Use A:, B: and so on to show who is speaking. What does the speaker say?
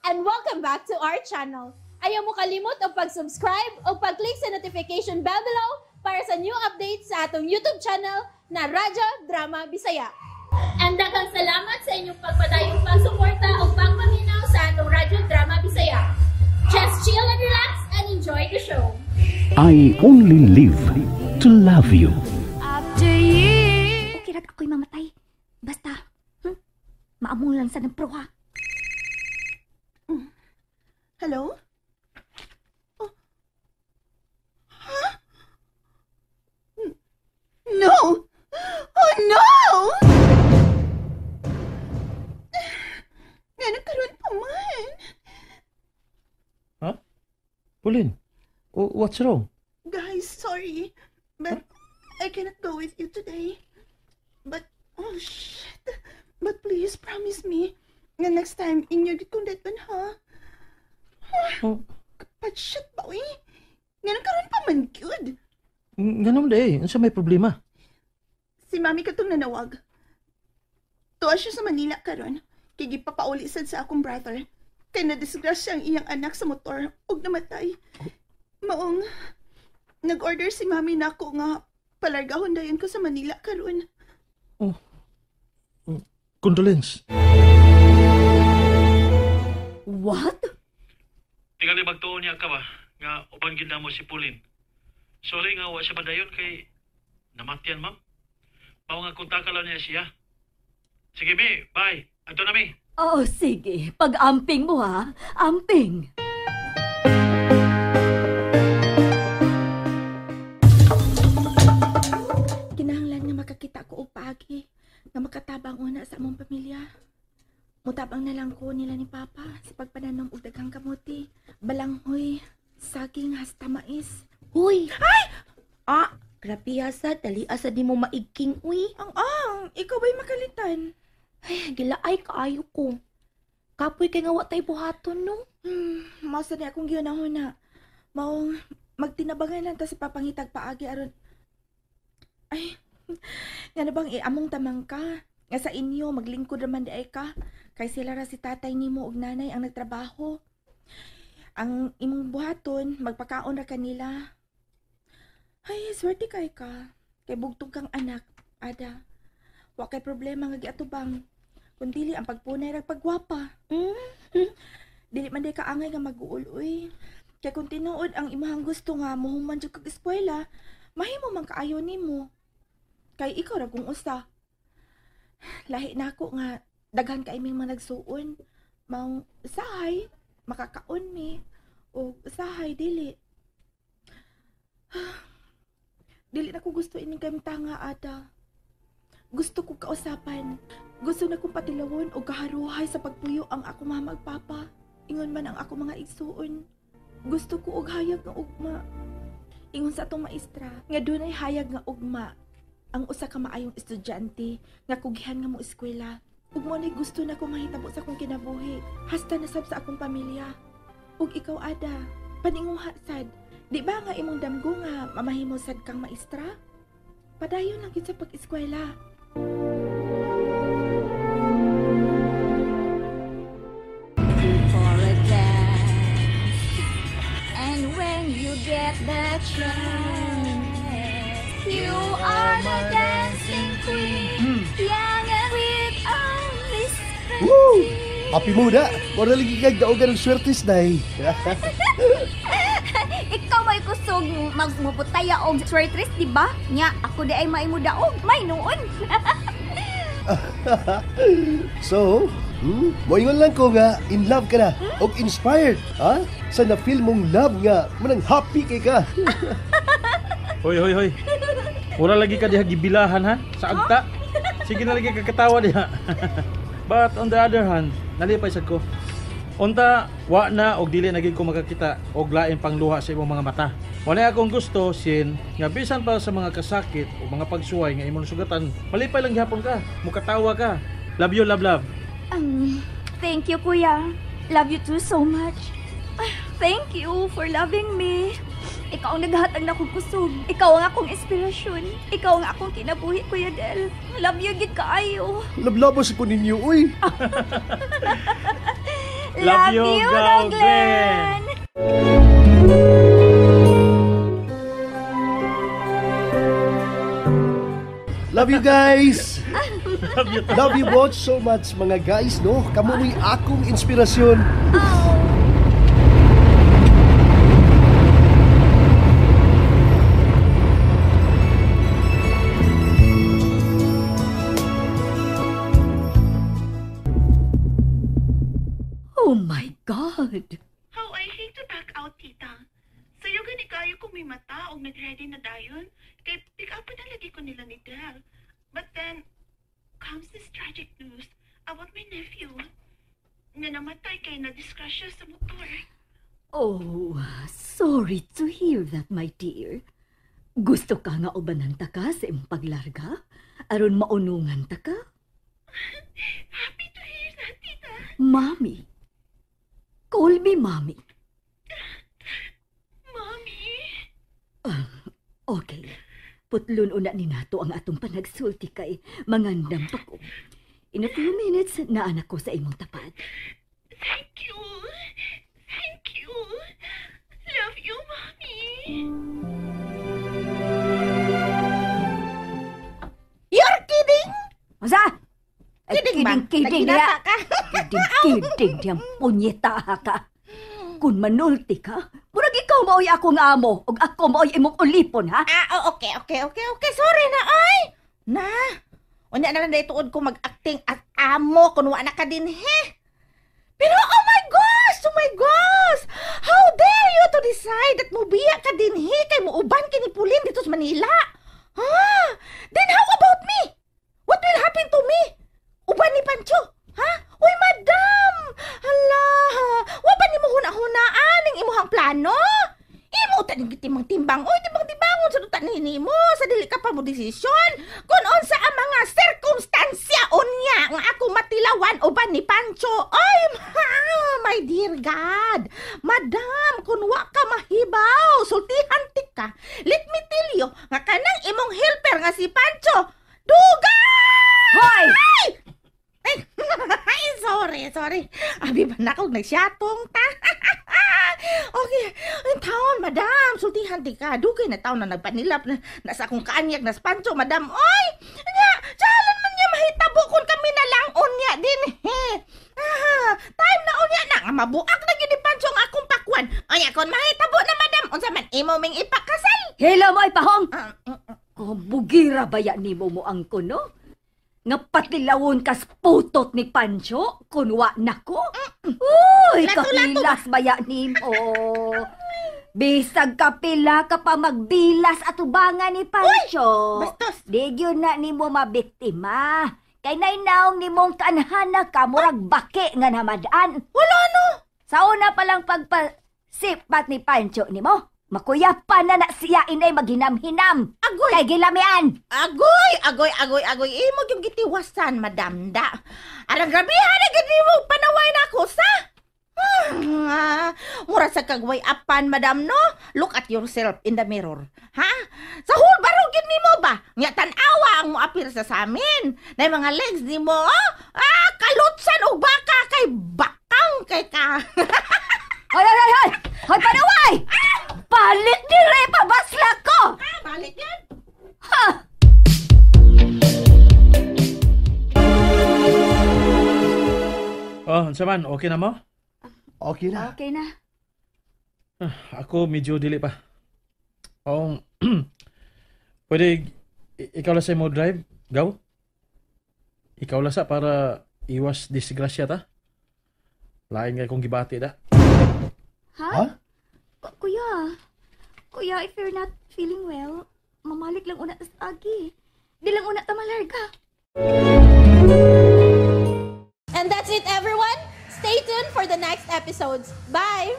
A: And welcome back to our channel. Ayaw mo kalimot og pag-subscribe o pag-click sa notification bell below para sa new updates sa atong YouTube channel na Radyo Drama Bisaya. And daghang salamat sa inyong pagpadayong pagsuporta o pagpaminaw sa atong Radyo Drama Bisaya. Just chill and relax and enjoy the show.
B: I only live to love you.
C: After you.
D: Okay rag ako'y mamatay. Basta, maamong lang sa ng proha.
E: Hello? Oh. Huh? No! Oh no! Nga nagkaroon pa man.
F: Huh? Pauline, what's wrong?
E: Guys, sorry. But I cannot go with you today. But, oh shit. But please promise me nga next time inyo gid kong dad-on, ha?
F: Oh.
E: But shit ba, uy? Nga nagkaroon pa man gyud.
F: Ganun di eh. Unsa may problema?
E: Si Mami katong nanawag. Tuwa siya sa Manila karon. Kay gipapauli sad sa akong brother. Kay nadisgrasya ang iyang anak sa motor ug namatay. Maong nag-order si Mami nako nga palargahon dayon ko sa Manila karon.
F: Oh. Condolence.
D: What?
G: Tingali magtuon niya ka ba nga uban gid mo si Pauline. Sorry nga wa siya padayon kay namatyan, ma'am. Mao nga kontakta lang niya siya. Sige mi, bye. Adto na mi.
C: Oh, sige. Pag-amping mo ha. Amping.
E: Kinahanglan nga makakita ko og paagi nga makatabang una sa among pamilya. Mutabang na lang ko nila ni Papa sa pagpananom og daghang kamote, balanghoy, saging hasta mais.
H: Uy! Ay! Ah, grabe asa, dali asa di mo maigking, uy.
E: Ang, ikaw ba'y makalitan?
H: Ay, gilaay kaayo ko. Kapoy kay nga wa tay buhaton, no?
E: Mao sa ni akong gihunahuna. Maong magtinabangan lang ta sa papangitag paagi aron. Ay, nga na bang iamong tamang ka? Nga sa inyo, maglingkod raman di ay ka. Kay sila ra si tatay nimo ug nanay ang nagtrabaho. Ang imong buhaton, magpakaon ra kanila. Ay, swerte kay ka. Kay bugtog kang anak, Ada. Wa kay problema nga giatubang. Kun dili ang pagpunay ra pagwapa. Dili man di ka angay nga mag-uul-uy. Kay kung tinuod ang imong gusto nga mohuman jud kag eskwela, mahimo man kaayo nimo. Kay ikaw ra kung usa. Lahi nako nga daghan kay ming mga nagsuon. Maong usahay makakaon mi o usahay dili. Dili na ko gusto ining kamtanga, Ada. Gusto ko kausapan. Gusto na kong patilawon o kaharuhay sa pagpuyo ang ako mama ug papa. Ingon man ang ako mga igsuon. Gusto ko og hayag nga ugma. Ingon sa atong maestra nga dunay hayag nga ugma ang usa ka maayong estudyante nga kugihan nga mo eskwela. Ug mo ni gusto na ko mahitabo sa akong kinabuhi hasta nasab sa akong pamilya. Ug ikaw, Ada, paninguha sad. Di ba nga imong damgo nga mamahimo sad kang maestra? Padayon lang gid sa pag-eskwela.
D: For a dance. And when you get the chance, you are the dancing queen. Young and with only
I: Woo! Happy mo na! Wala lagi kag daogan ng swertis, day.
D: Ikaw may kusog magmuputaya og swertres, di ba? Nya, ako di ay maimo daog. May noon.
I: So, moingon lang ko nga, in love ka na, og inspired, ha? Sa na-feel mong love nga, manang happy kay ka.
F: Hoy, hoy, hoy. Wala lagi ka diha gibilahan ha? Sa agta. Sige na lagi kakatawa diha. But on the other hand, nalipay sad ko. Unta, wa na og dili na gid ko makakita og lain pang luha sa imong mga mata. Wala akong gusto sin nga bisan pa sa mga kasakit o mga pagsuway nga imong sugatan, malipay lang gihapon ka, mukatawa ka. Love you, love, love.
D: Thank you, Kuya. Love you too so much. Thank you for loving me. Ikaw ang naghatag na akong kusog. Ikaw ang akong inspirasyon. Ikaw ang akong kinabuhi, Kuya Del. Love you gid kaayo.
I: Lablabos ko ninyo, uy.
F: Love you, Gaw Glenn.
I: Love you guys! Love you both so much mga guys, no? Kamu mo'y akong inspirasyon.
D: Oh.
C: Oh my God!
E: How I hate to back out, tita. Sayo gani kayo kung may mata o nag-ready na dayon. Kay pick up na lagi ko nila ni Del. But then, comes this tragic news about my nephew. Nga namatay kay na-disgrasya sa motor.
C: Oh, sorry to hear that, my dear. Gusto ka nga ubanan ta ka sa imong paglarga? Aron maunungan ta ka?
E: Happy to hear that, tita.
C: Mommy. Call me mommy.
E: Mommy.
C: Okay. Putlon una ni nato ang atong panagsulti kay mangandam pa ko. In a few minutes, naanak ko sa imong tapad.
E: Thank you. Thank you. Love you, Mommy. You're kidding?
C: Unsa?
E: Kidding ba?
C: Kidding, kidding
E: Nagkinata
C: niya.
E: ka?
C: Kidding, kidding diyang punyeta ka. Kung manulti ka, murag ikaw maoy akong amo ug ako maoy imong ulipon, ha?
E: Ah, oh, okay. Sorry na, ay. Na. Unya na lang dahil tuod ko mag-acting at amo kung wa na ka din, he. Pero oh my gosh! How dare you to decide that mubiya ka din, he, kay muuban kini Pulin dito sa Manila? Ha? Then how about me? What will happen to me? Uban ni Pancho? Ha? Uy, madam! Hala! Wa ba nimo huna-hunaan ang imuhang plano? Imo ta ning timbang-timbang. Uy, timbang-timbangon sa duta nimo sa dili ka pa mo desisyon. Kun unsa ang mga sirkumstansya unya nga ako matilawan uban ni Pancho. Ay, my dear God. Madam, kun wa ka mahibaw, sultihan ti ka. Let me tell you, nga kanang imong helper nga si Pancho, dugay!
C: Hoy!
E: Ay, sorry. Abi ba na ako nagsyatong ta? Okay, ang taon, madam, sultihan di ka. Dugay na taon na nagpanilap na nasa akong kaanyag na Pancho, madam. Oy, nya, jalan man niya mahitabo kun kami na lang unya din he. Ah, time na unya na nga mabuak na gyud ni Pancho ang akong pakwan. Unya kun mahitabo na, madam, unsa man imo ming ipakasal?
C: Hila mo ay pahong. Bugira baya nimo mo ang kuno? Nga patilawon kas putot ni Pancho, kunwa nako. Uy, kapilas baya nimo. Bisag kapila ka pa magbilas atubangan ni Pancho.
E: Uy, bastos.
C: Di gyud na nimo mabiktima. Kay nainaong nimong kanhana ka murag baki nga namadaan.
E: Wala no.
C: Sa una pa lang pagpasipat ni Pancho nimo, makuyapan na na siya inay maghinam-hinam.
E: Agoy.
C: Kay gilamian.
E: Agoy. Imo yung gitiwasan, madam da. Arang grabihan na gid nimo panaway na ako sa. Mura sa kagway apan, madam, no? Look at yourself in the mirror. Ha? Sa whole barog yun nimo ba? Nga tan-awa ang moapil sa samin. Na mga legs nimo, oh? Ah, kalutsan og baka kay bakang kay ka.
C: Hoy! Hoy, panaway! Balik dire pabasla ko!
E: Ah, balik yan?
C: Ha!
F: Oh, unsa man, okay na mo?
I: Okay na.
D: Okay na.
F: Ako medyo dili pa. Oh, pwede ikaw lang sa mo drive, Gaw? Ikaw lang sa para iwas disgrasya ta. Lain kay kong gibati da.
D: Ha?
I: Ha?
D: Kuya, if you're not feeling well, mamalik lang una tas agi. Di lang una ta malarga.
A: And that's it, everyone. Stay tuned for the next episodes. Bye!